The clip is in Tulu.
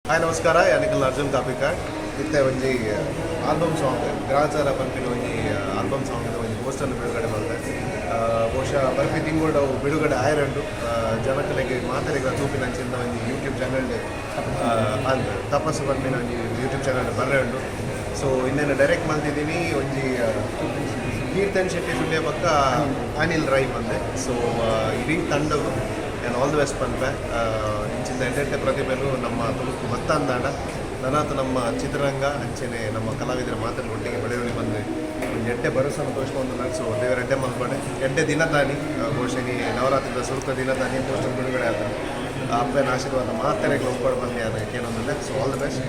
ಹಾಯ್, ನಮಸ್ಕಾರ. ಯಾನ್ ನಿಕಲ್ನ ಅರ್ಜುನ್ ಕಾಪಿಕಾಡ್. ಇತ್ತೆ ಒಂಜಿ ಆಲ್ಬಮ್ ಸಾಂಗ್, ಗ್ರಾಚಾರ ಪನ್ಪಿನ ಒಂಜಿ ಆಲ್ಬಮ್ ಸಾಂಗ್ ಒಂಜಿ ಪೋಸ್ಟರ್ನ ಬಿಡುಗಡೆ ಮಲ್ತೆ. ಬಹುಶಃ ಬರ್ಪಿ ತಿಂಗಳು ಅವು ಬಿಡುಗಡೆ ಆಯರಂಡು. ಜನಕಲೆಗ್ ಮಾತೆರೆಗ್ ತೂಪಿನಂಚಿಂದ ಒಂಜಿ ಯೂಟ್ಯೂಬ್ ಚಾನಲ್ ಅಂದ್ ತಪಸ್ಸು ಪನ್ಪಿನ ಒಂಜಿ ಯೂಟ್ಯೂಬ್ ಚಾನಲ್ ಬರ್ರೆ ಉಂಡು. ಸೊ ಇನ್ನೇನು ಡೈರೆಕ್ಟ್ ಮಲ್ತಿದ್ದೀನಿ ಒಂಜಿ ಕೀರ್ತನ್ ಶೆಟ್ಟಿ ಸುಳ್ಯ ಬೊಕ್ಕ ಅನಿಲ್ ರೈ ಬಂದೆ. ಸೊ ಇಡೀ ತಂಡಗು ನಾನು ಆಲ್ the best ಪನ್ಪೆ. ಇಂಚಿಂದ ಎಡ್ಡೆ ಎಡ್ಡೆ ಪ್ರತಿಭೆಲು ನಮ್ಮ ತುಳುಕು ಬತ್ತಂದಾಂಡ ನನಾತ್ ನಮ್ಮ ಚಿತ್ರರಂಗ ಅಂಚೆನೆ ನಮ್ಮ ಕಲಾವಿದರ ಮಾತ್ರ ಒಟ್ಟಿಗೆ ಬೆಳೆವಣಿಗೆ ಬಂದು ಒಂಜಿ ಎಡ್ಡೆ ಭರೋಸೆನ ತೋರಿಸ್ಕೊಂಡು. ಸೊ ದೇವರ ಎಡ್ಡೆ ಮಲ್ಪಡೆ. ಎಡ್ಡೆ ದಿನ ತಾನಿ, ಬಹುಶಃ ನೀ ನವರಾತ್ರಿದ ಸುರುತ ದಿನ ತಾನಿ ಪೋಸ್ಟರ್ ಬಿಡುಗಡೆ ಆತ. ಅಪ್ಪನ ಆಶೀರ್ವಾದ ಮಾತೆರೆಗ್ಲ ಉಪ್ಪಡ್ ಬಂದು ಯಾರು ಕೇಳೊಂದಿಲ್ಲ. So all the best.